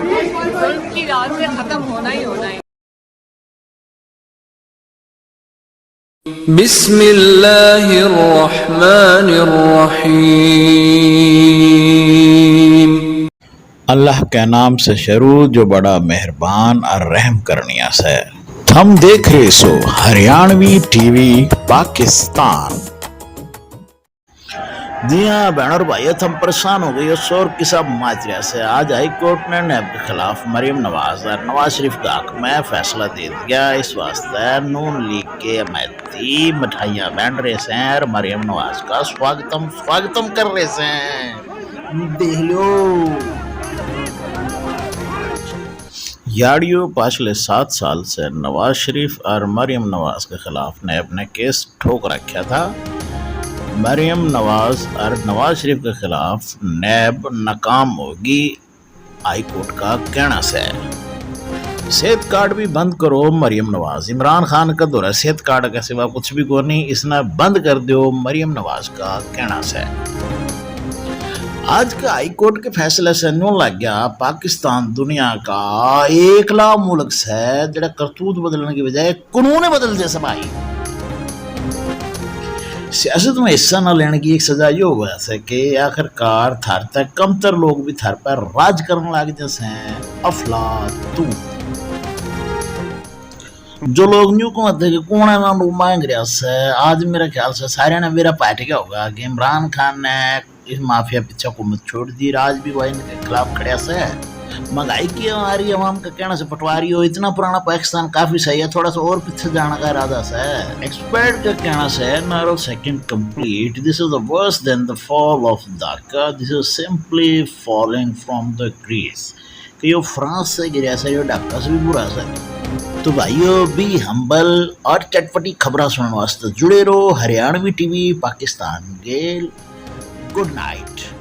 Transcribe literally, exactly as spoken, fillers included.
जुल्म की रात से खत्म होना ही होना है। बिस्मिल्लाहिर्रहमानिर्रहीम। अल्लाह के नाम से शुरू जो बड़ा मेहरबान और रहम करनिया से। थम देख रहे सो हरियाणवी टीवी पाकिस्तान। जी हाँ बहनों और भाइयों, थम परेशान हो गए हो, शोर किसा माच रहा से। आज हाई कोर्ट ने नैब के खिलाफ मरीम नवाज और नवाज शरीफ के हक में फैसला दे दिया। इस वास्ते नून लीग के अभ्यर्थी मिठाइयाँ बांट रहे से और मरीम नवाज का स्वागतम स्वागतम कर रहे से। देख लो याड़ियों, पिछले सात साल से नवाज शरीफ और मरीम नवाज के खिलाफ नैब ने केस ठोक रखा था। मरीम नवाज और नवाज शरीफ के खिलाफ नैब नाकाम होगी, हाई कोर्ट का कहना से। सेहत कार्ड भी बंद करो मरीम नवाज। इमरान खान के धोरे सेहत कार्ड के सिवा कुछ भी कोनी, इसने बंद कर दो, मरीम नवाज का कहना से। आज के हाई कोर्ट के फैसले से न्यू लग गया पाकिस्तान दुनिया का एकला मुल्क से जेड़ा करतूत बदलने की बजाय कानून बदल दे से भाई। सियासत में हिस्सा न लेने की एक सजा यो हुआ से कि आखिरकार थार तक कमतर लोग भी थार पर राज करने लग जैसे। अफलातून। जो लोग न्यू कहते कि कौन है ना लोग मांग रहा से, आज मेरा ख्याल से सारे ने मेरा पार्टी का होगा कि इमरान खान ने इस माफिया पीछे हुकूमत छोड़ दी, राज भी वही इनके खिलाफ खड़ा से। महंगाई की आ रही आवाम का कहना से पटवारी हो, इतना पुराना पाकिस्तान काफी सही है, थोड़ा सा और पीछे जाने का इरादा से। एक्सपर्ट का कहना से narrow second complete, this is the worse than the fall of Dhaka, this is simply falling from the grace। कि यो फ्रांस से गिरा से, यो ढाका से भी बुरा से। तो भाइयों, बी हम्बल और चटपटी खबरां सुनने वास्ते जुड़े रहो हरियाणवी टीवी पाकिस्तान गेल। Good night.